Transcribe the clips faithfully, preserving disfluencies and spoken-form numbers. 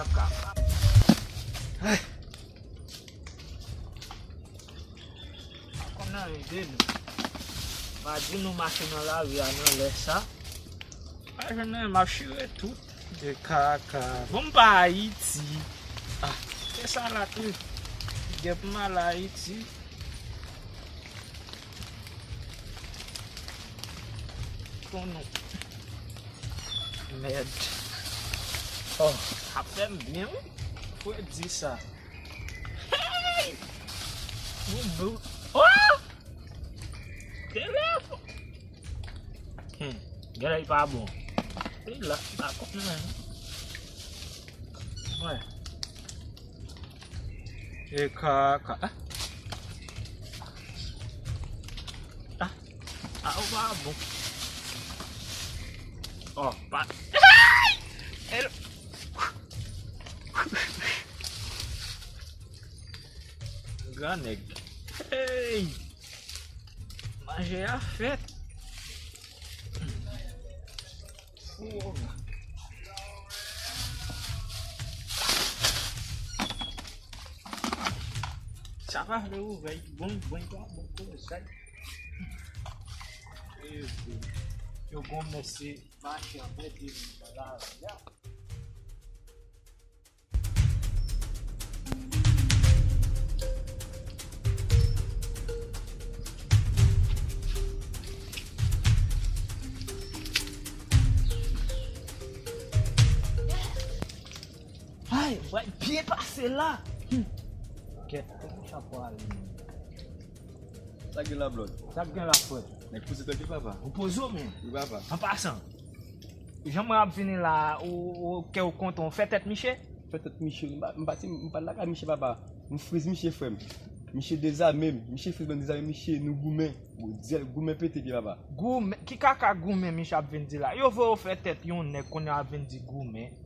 Kaka. Ay. Konnen ede nou. Pa di nou mache nan lari a nan lè sa. Pa jwenn anyen, m ap chire tout. De kaka. Bon, m pa Ayiti. Ah, se sa la tou. Gen pou m al Ayiti. Konnen. Mèd. Oh, ap fè m byen, wi. Fò di sa. Hey! Mwen dou. Oh! Telefòn. Hmm. Genlè li pa bon. Li la, pa konnen. Wè. E kaka. Ah. Ah. Ah, ou pa bon. Oh, pa. Hey! El. Gran nèg. Hey! Manje a fèt. Sa pa vle ouvè, bon, bon, bon, bon, kozay. Yo gon mèsi mache anmède m nan lari a. Ay, w ap byen pase la. Hmm. Kèt, kòman sa pwale? Sa gen la, Blòd? Sa gen la, frè? Nèg poze tèt li, papa. Ou poze w, men. Wi, papa. An pasan, jan mwen ap vini la, ou, ou, kè w kontan, ou fè tèt Miche? Fè tèt Miche, m pa, m pa, m pa lakay Miche, papa. M friz Miche, frè m. Miche dezame m. Miche friz mwen, dezame Miche, nou goumen. Gwo dyèl, goumen pete pye, papa. Goumen? Ki kaka goumen Miche ap vin di la? Yo voye w fè tèt yon nèg, kounye a ap vin di goumen.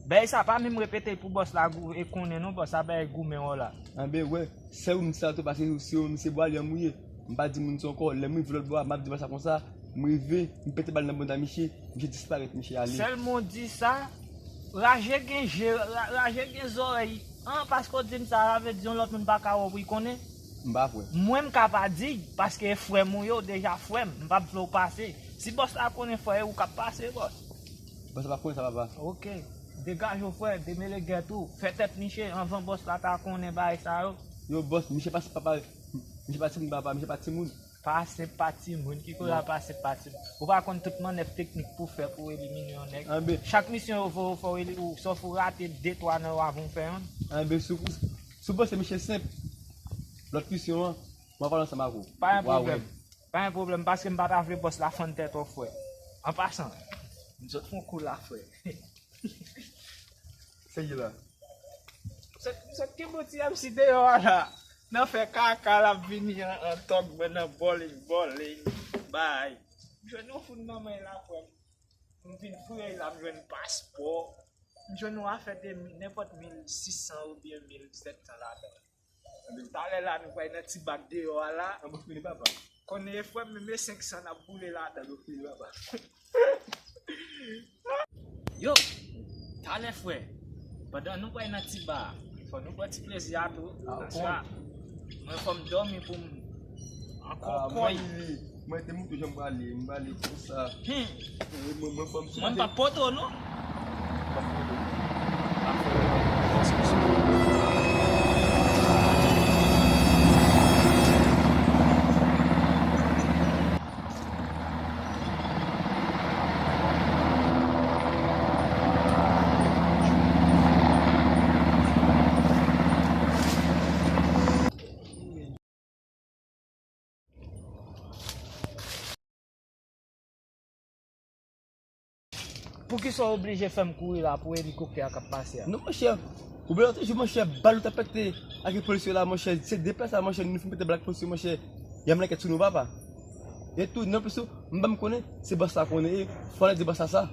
Bagay sa pa menm repete pou bòs la gou-, e konnen non, bòs la bay goumen w la. Anben, wè, sè ou m di sa tou, paske se yon, se bwa li an mouye. M pa di moun sa ankò, lè m rive lòt bò a, m ap di bòs la konsa, m rive, m pete bal nan banda Miche, Miche disparèt, Miche ale. Sèlman w di sa, raje gen je, ra-, raje gen zòrèy, an, paske w di m sa, sa vle di yon lòt moun pa ka wè w pou l konnen? M pa kwè. Mwen, m ka pa di, paske e frè m ou ye, w deja frè m, m p ap vle w pase. Si bòs la konnen frè e ou k ap pase, bòs. Bòs la pa konnen sa, papa. Oke. Degaje w, frè, demele gèt ou. Fè tèt Miche anvan bòs la ta konnen bagay sa yo. Yo, bòs, Miche pa se papa, Miche pa timoun, papa, Miche pa timoun. Pa senp pa timoun, ki koze a pa senp pa timoun? Ou pa konn tout mannèv teknik pou fè pou elimine yon nèg? Anben. Chak misyon yo voye w fè w eli-, ou, sòf ou rate de twa nan yo avan w fè yonn. Anben, si w, si w panse Miche senp, lòt misyon an, mwen pale ansanm avè w. Pa gen pwoblèm. Pa gen pwoblèm, paske m pa ta vle bòs la fann tèt w, frè. An pasan, m sot fè yon kou la, frè. Sa ye la? M sot, m sot kenbe yon ti M C deyò a la. Nan fè kaka, l ap vini an, an tòg mwen nan bowling, bowling, bay. M jwenn yon foun nan men l la, frè m. M vin fouye l la, m jwenn paspò. M jwenn yon afè de mi-, nenpòt mil sis san oubyen mil sèt san ladan l. Talè la, nou pral nan ti bak deyò a la. An bon fini, papa. Konnen e frè m, menm e senk san n ap boule ladan l. Bon fini, papa. Yo, talè, frè, pandan nou pral nan ti ba a, fò nou pran ti plezi a tou. Ah, bon. Mwen, fò m dòmi pou m ankò kòy. Mwen te moute jan m prale, m prale konsa. Hmm. Mwen, mwen, mwen, fò m sou. Mwen, m pa poto, non. M pa poto. Poukisa w oblije fè m kouri la pou elikoptè a k ap pase a? Non, monchè. Ou byen lòt jou, monchè, bal yo t ap pete ak polis yo la, monchè. Se de plas la, monchè, nou fin pete bal ak polis yo, monchè. Y ap mennen ankèt sou nou, papa. E tou, nan plis tou, m pa m konnen, se bòs la konnen, e fò l di bòs la sa.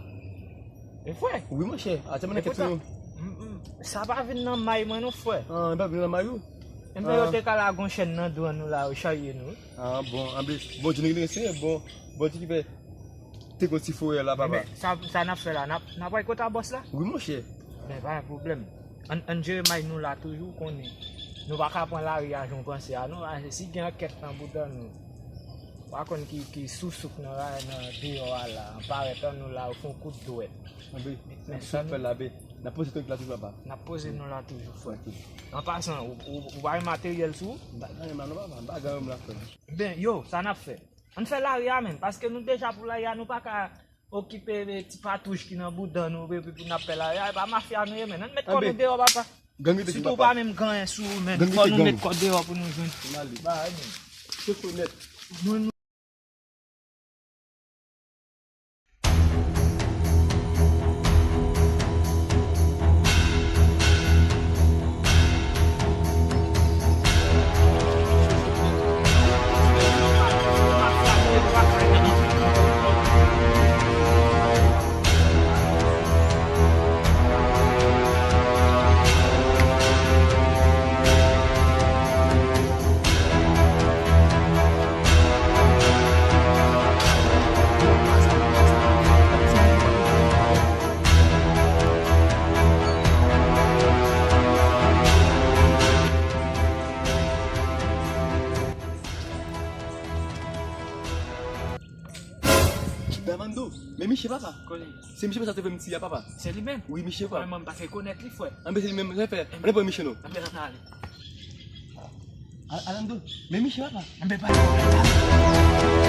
E frè? Wi, monchè, a te mennen ankèt sou nou. Epoutan, m, m, sa pa vin nan may mwen non, frè. Ah, e pa vin nan may ou? Enben, yo te ka lage yon chèn nan dwàn nou la, yo charye nou. Ah, bon, anben, Bondye nou gen Senyè, bon, Bondye ki fè te gon ti forè la, papa. Enben, sa, sa n ap fè la, n ap, n ap al kote a bòs la? Wi, monchè. Men pa gen pwoblèm. Ann, ann jere may nou la toujou, konnen. Nou pa ka pran lari a jan w panse a, non. Paske si gen ankèt nan bouda nou, w pa konn ki, ki sousou k nan, nan deyò a la. An parèt an nou la, yo fè yon kout dwèt. Anbe, men sa n ap fè la, be, n ap poze tèt la toujou, papa. N ap poze nou la toujou, frè. An pasan, ou, ou, ou pa gen materyèl sou ou? M pa gen anyen la non, papa. M pa gen anyen la, frè. Ben, yo, sa n ap fè? Ann fè lari a, menm, paske nou deja pou lari a, nou pa ka okipe, e, ti patouch ki nan bouda nou, epi pou n ap fè lari a, e pa mafya nou ye, menm. Ann met kò nou deyò, papa. Gang rete gang, papa. Sitou w pa menm gen anyen sou ou, menn. Gang rete gang. Fò nou met kò deyò pou nou jwenn. N ale. Bagay, menm. Chofe nèt. Nou, nou Damando, men misye, papa. Kote? Se misye sa te fè m ti a, papa. Se li menm? Wi, misye, papa. Mwen, mwen pa t rekonèt li, frè. Anbe se li menm, sa fè. Anbe pran misye non. Anbe ann ale. Al-, Alando, men misye, papa. Anbe pa.